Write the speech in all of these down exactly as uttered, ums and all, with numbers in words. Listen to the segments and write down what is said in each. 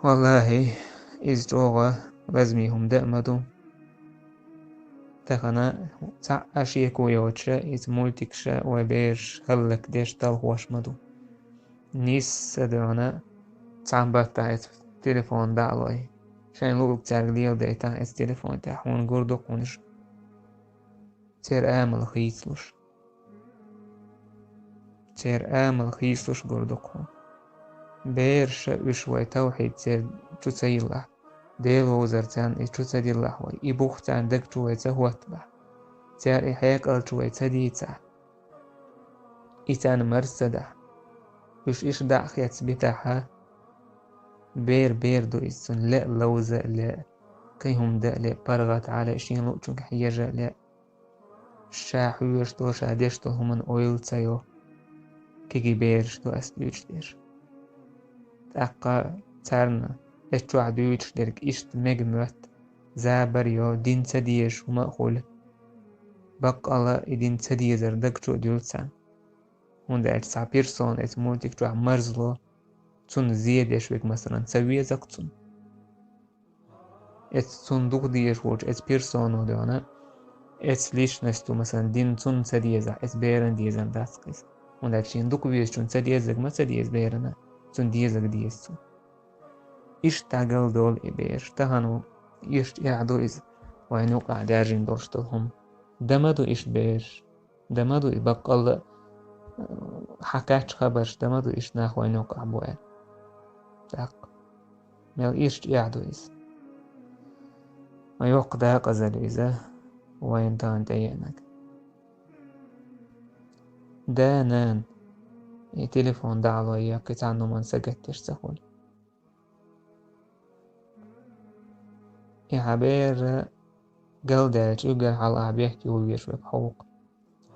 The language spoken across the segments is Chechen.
Валлахьи, иза чӀогӀа лазаме хӀума да а ма ду. Тахана цхьа а шеко йоцуша, иза мультикаша вай бераш хӀаллакдеш, талхош ма ду. Нийсса а дуьхьал цхьана баттахь иза телефон дӀа а лой, шайна луург цаьрга леладайтахь иза телефон тӀехь, хьуна гур ду-кх хьуна уьш. Церан амал хийцалуш. Церан амал хийцалуш гур ду-кх хьуна. Бераша уьш вай тавхьид церан чу ца йиллахь, Дела вовзар царна и чу ца диллахь вай, и бух царна даг чу вай ца хӀоттабахь, цара и хьекъал чу вай ца дийцахь, и царна марз ца дахь, уьш иштта дӀа а хецна битахь, бер бер ду иза, цунна лаьа ловза а лаьа, кхин хӀума дан а лаьа, паргӀат Ӏа а лаьа, шен луучунга хьежа а лаьа. Ша хьоьжуш долу, ша деш долу хӀуманна ойла ца йо. Кегий бераш ду ас дуьйцуш дерш. ТӀаккха царна эс чохь дуьйцуш дерг иштта мега моьтту, забар йо, дин ца дезаш хӀума а хуьлу. Баккъалла а и дин ца дезар даг чу а дуьллу царна. ХӀунда аьлча цхьа персона эцу мультик чохь марзло, цунна зе деш верг, масалан, ца веза-кх цунна. Эцу цунна дукха дезаш волчу эцу персоно дуьхьал, эцу личносто, масалан, дин цунна ца дезахь, эцу берана дезар дац-кх иза. ХӀунда аьлча шена дукха везачунна ца дезарг ма ца деза берана, цунна дезарг деза цунна. Иштта дӀагалдолу и бераш. Тахана ву, иштта эхь ду иза, вайна юкъахь даьржина долуш долу хӀума. Дан ма ду иштта бераш. Дан ма ду и баккъалла а, хьан кхаьччу хабарш дан ма ду иштта нах вайна юкъахь бу аьлла. ТӀаккха мел иштта эхь ду иза. Ма йоккха декъазалла ю иза вайна тахана тӀееанарг. Да, нана, и телефон дӀа а лой, я кхин цхьана хӀуманна сагатдеш ца хуьлу. И хьан бер галдаьлча уггар хьалха бехке ву везаш верг хьо ву-кх.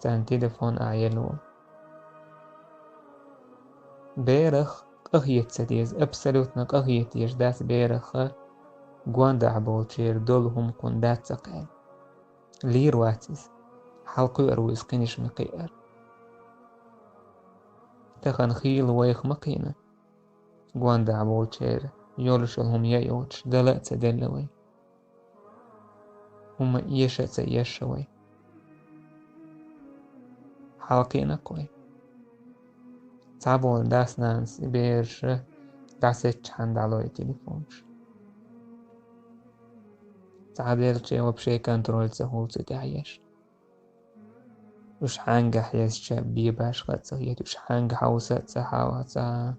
Царна телефон а елла волу. Берах къахета ца деза, абсолютно къахета дезаш дац берах, гондахь болчеран долу хӀума кхунна дац ца кхаьа. Лийр вац иза. Хьалакхуьур ву иза кхиниш ма кхиара. Тахана хийла вайх ма кхиъна. Гондахь болчеран йолуш йолу хӀума яа йоцуш, дала а ца делла вай. ХӀума эша а ца эшша вай. Хьалакхиъна-кх вай. Цхьаболу дас-нанас и бераша дӀасецчхьана дӀалой телефонаш. Цхьаболчеран вообще контроль ца хуьлу цу тӀехь еш. Уьш хьаьнга хьезча бен башха а ца хета, уьш хьаьнга хьовса а ца хьа-, ца,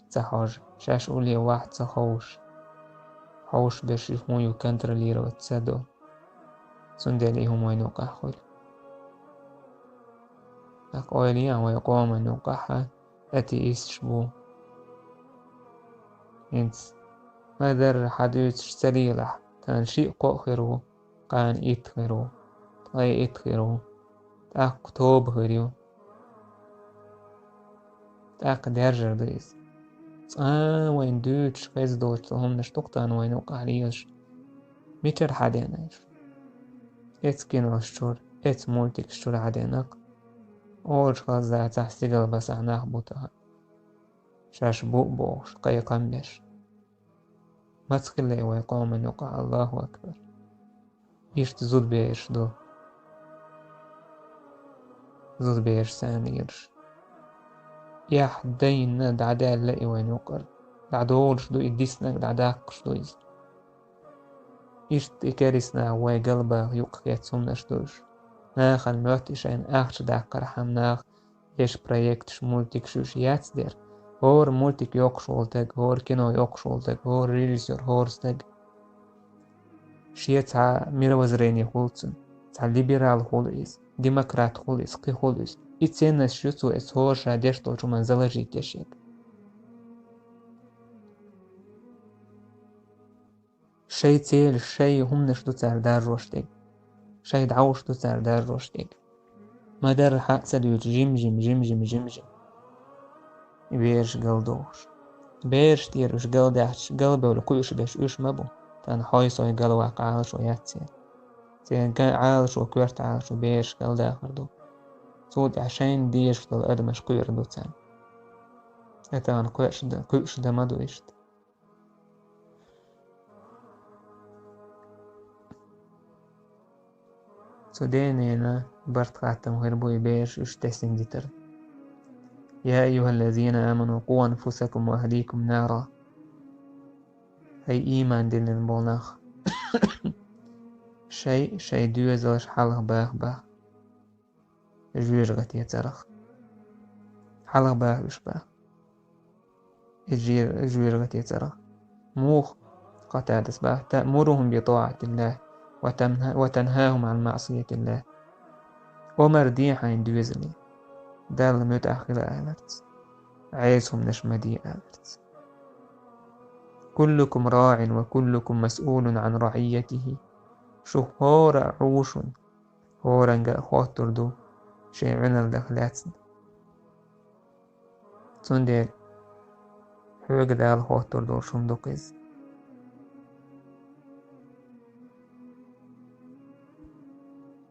ца хьожу, шаьш уллехь ваха а ца ховшу, хьовшаберш уьш хӀун ю контролировать ца до. Цундела и хӀума вайна юкъахь хуьлу. ТӀаккха ойла ян вай къоман юкъахь атеисташ бу. ХӀинца ма-дарра хьан дуьйцуш ца лелахь, тахана шиъ-кхоъ хир ву, кхана итт хир ву, ткъе итт хир ву, тӀаккха тоба хир ю. ТӀаккха даьржар ду иза. Цкъа а вайна дуьйцуш хеза доцу хӀуманаш ду-кх тахана вайна юкъахь лелаш. Мичара хьадеана уьш? Эцу кинош чуьра, эцу мультикаш чуьра хьадеана-кх. Олуш хаза цхьа стигала басахь нах бу тахана. Шаьш бу а бохуш, кхайкхам беш. Маца хилла вай къоман юкъахь, Аллаху акбар. Иштта зудабераш ду. Зудабераш санна лелаш. Эхь дайна дӀадаьлла и вайна юкъара. ДӀадолуш ду и диснарг, дӀадаккхаш ду иза. Иштта и керист нах вай галбаха юкъахецна хӀуманаш ду уьш. Нахана моьтту и шайна ахча даккхархьама нах деш проекташ, мультикаш уьш яц дера. ХӀора мультик йоккхуш волу стаг, хӀора кино йоккхуш волу стаг, хӀора режиссёр, хӀора стаг. Шен цхьа мировоззрение хуьлу цуьнан, цхьа либерал хуьлу иза, демократ хуьлу иза, кхин хуьлу иза. И ценносташ ю цо эцу хӀора ша деш долчу хӀуманна заложить деш ерг. Шайн целаш, шайн хӀуманаш ду цара даржош дерг. Шайн дӀовш ду цара даржош дерг. Ма-дарра хьа а ца дуьйцу, жим-жим, жим-жим, жим-жим. И бераш галдохуш. Бераш тӀера уьш галдаьхча, галбевлла кхуьуш берш уьш ма бу. Тахана хьой-сой галваккха Ӏалашо яц церан. Церан га-, Ӏалашо, коьрта Ӏалашо бераш галдахар ду. Цул тӀаьхьа шайна дезаш долу адамаш кхуьур ду царна. Тахана кхуьуш дан, кхуьуш дан ма ду иштта. Цу ден-ненан барт-хаттам хир бу и бераш уьш тесна дитар. يا أيها الذين آمنوا قوا أنفسكم وأهليكم نارا. ХӀай, ийман диллина болу нах! Шай, шайн доьзалш хьалха баха, баха жоьжахате цӀарах. Хьалха баха уьш, баха. И жер-, жоьжахате цӀарах. Муха? Къатадас баха: تأمرهم بطاعة الله وتنه-، وتنهاهم عن معصية الله. Омар де хьайн доьзале, Далла муьтӀахь хила аларца, Ӏеса хӀуманаш ма де аларца. كلكم راع وكلكم مسؤول عن رعيته. Шух хӀора а Ӏу ву шуна, хӀоранга а хоттур ду шен Ӏуьналлех лаьцна. Цундела хьоьга Дала хоттур долуш хӀума ду-кх иза.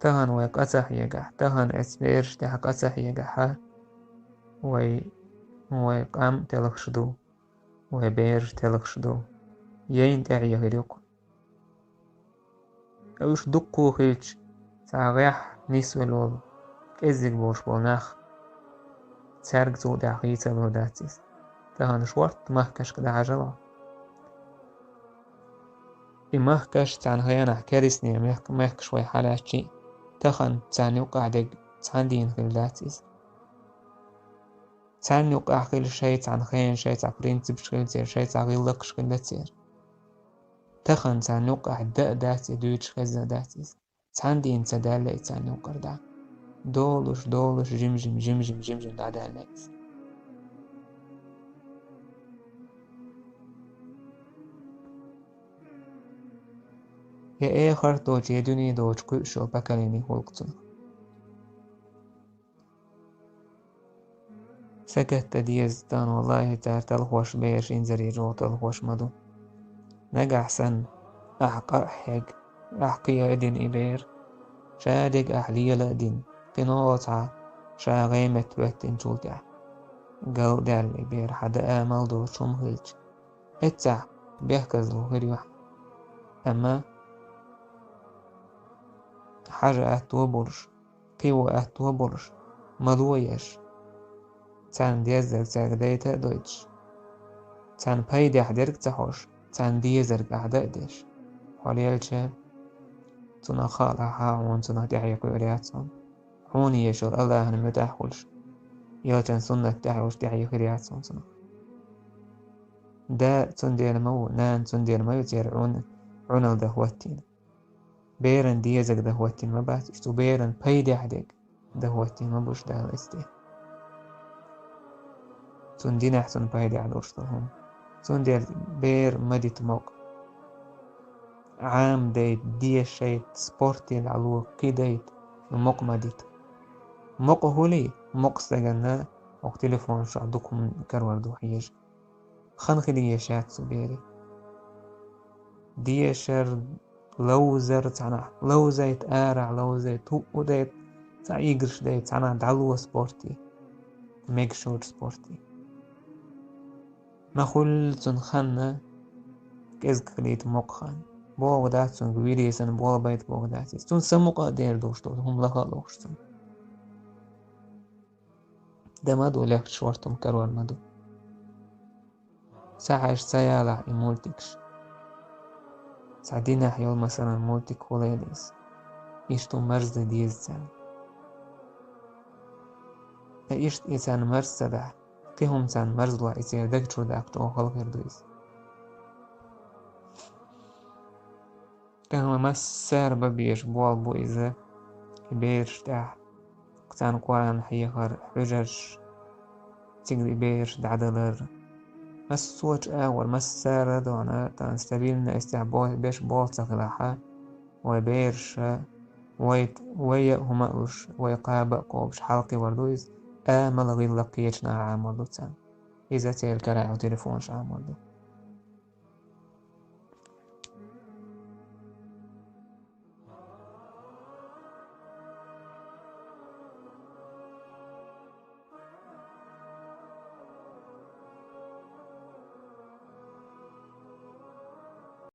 Тахана вай къа ца хьегахь, тахана эцу бераш тӀехь къа ца хьегахь, вай, вай къам телхаш ду, вай бераш телхаш ду, яйна тӀаьхье хир ю-кх. Уьш дуккха хилча, цхьа гӀеххьа нисвелла волу, кӀеззиг болуш болу нах, цаьрга цул тӀаьхьа хийцалур дац иза. Тахана шортта махкашка дӀахьажало. И махкаш цхьана хенахь керстанийн мех-, мехкаш вай хьалаьцчи, тахана царна юккъехь дерг цхьана дийна хир дац иза. Царна юккъехь хилла шайн цхьана хенан, шайн цхьа принципаш хилла церан, шайн цхьа гӀиллакхаш хилла церан. Тахана царна юккъехь дан а дац и, дуьйцуш хезна а дац иза. Цхьана дийна ца даьлла и царна юккъара дӀа. Долуш, долуш, жим-жим, жим-жим, жим-жим дӀадаьлла иза. Я эхарт доцу, я дуьне доцу кхуьуш йолу поколени хуьлу-кх цунах. Сакатта деза тахана, валлахӀи, цара талхош бераш инзаре чӀогӀа талхош ма ду. Нагахь санна, ахь къа а хьегна, ахь кхиа а дина и бер, ша дерг ахь лела а дина, кхин а цхьа ша гӀемет хӀоьттинчул тӀаьхьа, гал а даьлла и бер, хьан дан амал доцуш хӀума хилча, эццахь бехказло хир ю хьан. Амма хьажа аьтто болуш, кхио аьтто болуш, мало еш, царна деззарг цаьрга дайта а дойтуш, царна пайдехь дерг а ца хьош, царна дезарг ахь дан а деш, хьо лелча, цунах хаалахь, хьуна цунах тӀаьхье кхуьур яц хьуна. Хьуна езаш йолу АллахӀана муьтӀахь а хуьлуш, элчан суннат тӀаьхье йолуш тӀаьхье хир яц хьуна цунах. Да цундела ма ву, нана цундела ма ю церан Ӏуна-, Ӏуналла дан хӀоттийна. Беран дезарг дан хӀоттийна ма бац, иштта цу беран пайдехь дерг дан хӀоттийна ма бу уьш Дала эцу тӀе. Цунна динехь, цунна пайдехь долуш долу хӀума. Цундела бер ма дита мукъа. Ӏама дайта, дешайта, спорте дӀало, кхидайта, но мукъа ма дита. Мукъа хуьлий, мукъа стаганна хӀокху телефонашкахь дукха хӀума карор ду хьежа. Хан хила езаш яц цу берийн. Дешар, ловзар цхьанхьа, ловзайта арахь, ловзайта, хӀуъу дайта, цхьа играш дайта, цхьанхьа дӀало спорте, мегаш йолчу спорте. Ма хуьллу цунна хан кӀезиг хилийта мукъа хан. Бохург дац цуьнга вире санна болх байта бохург дац иза. Цунна самукъа а дер долуш долу хӀума лаха а лохуш цунна. Дан ма ду, легча шорта хӀума карор ма ду. Ца хьаьжча, ца ялахь и мультикаш. Цхьа динехь йолу, масалан, мультик хуьлийла иза. Иштта хӀума марздан деза царна. Ткъа иштта и царна марз ца дахь, кхин хӀума царна марзлахь, и церан даг чуьра даккха чӀогӀа хала хир ду иза. Тахана массара бан безаш болу бу иза, и бераш тӀехь, царна Къуръан хьехар, хьуьжарш, цига и бераш дӀадалар. Массочу агӀор, массара а дона, тахана стабильно эццехь бо-, беш болх ца хилахь, вай бераша, вай, вай а хӀума а луш, вай кхаба а кхобуш, хьалакхевар ду иза, амал а гӀиллакх кхечу наха Ӏамор ду царна. Иза церан карахь йолу телефонаш Ӏамор ду.